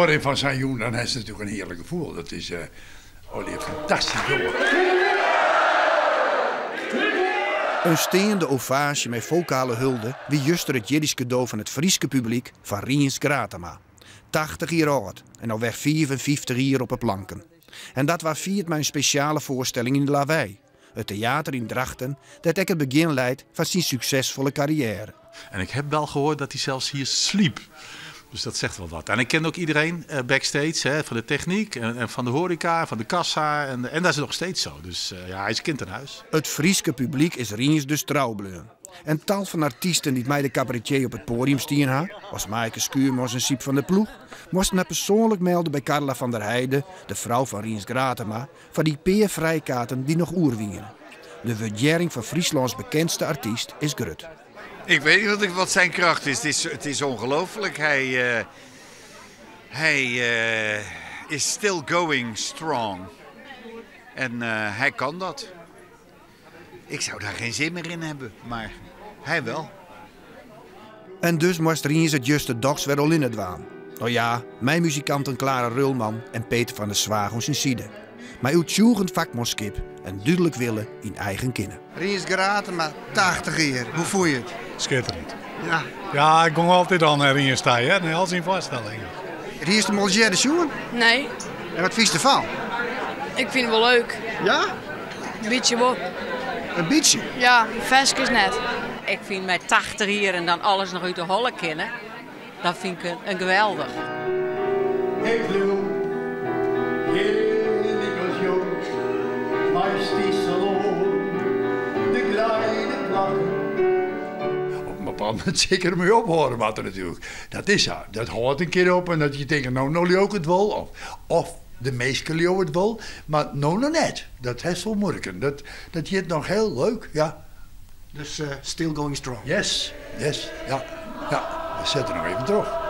ôfrin fan sa'n jûn, dan hast natuerlik in hearlik gefoel. Dat is allegear fantastysk dogge. In steande ovaasje mei fokale hulde wie juster it jierdeiskado fan it Fryske publyk foar Rients Gratama. 80 jier âld en alwer 55 jier op 'e planken. En dat waard fierd mei in spesjale foarstelling yn de Lawei, it teater yn Drachten, dêr't ek it begjin leit fan syn suksesfolle karriêre. En ik heb wel gehoord dat hij zelfs hier sliep. Dus dat zegt wel wat. En ik ken ook iedereen backstage, hè, van de techniek en van de horeca, van de kassa. En dat is nog steeds zo. Dus ja, hij is kind aan huis. It Fryske publyk is Rients dus trou bleaun. En tal fan artysten dy't mei de kabaretier op it poadium stien ha, as Maaike Schuurmans en Syb van der Ploeg, moasten har persoanlik melde by Carla van der Heide, de frou fan Rients Gratama, foar dy pear frijkaarten dy't noch oer wiene. De wurdearring fan Fryslâns bekendste artyst is grut. Ik weet niet wat zijn kracht is. Het is ongelooflijk. Hij is still going strong. En hij kan dat. Ik zou daar geen zin meer in hebben, maar hij wel. En dus moast Rients it juster dochs wer allinne dwaan. No ja, mei muzikanten Clara Rulman en Peter van der Zwaag oan syn side. Mei oertsjûgjend fakmanskip en dúdlik wille yn eigen kinne. Rients Gratama, 80 jier. Hoe fiel je it? Skitterjend. Ja. Ja, ik gong altyd al nei Rients ta, hè, nei al syn foarstellingen. Hiest him alris earder sjoen? Nee. En wat fynst derfan? Ik fyn it wol leuk. Ja? In bytsje wol. In bytsje? Ja, ferskes net. Ik fyn mei 80 jier en dan alles noch út de holle kinne, dat fyn ik in geweldich. Ik leau, lykas jo, meist dy salon, de kleine plakken. Op in bepaald momint seker mei ophâlde moatte natuerlik. Dat is sa. Dat hâldt in kear op en dat je tinke, no leau ik it wol. Of de minsken leauwe it wol, mar no noch net. Dat hast wol muoiliker. Dat giet noch hiel leuk, ja. Dus still going strong. Yes, ja. Ja, we sette noch even troch.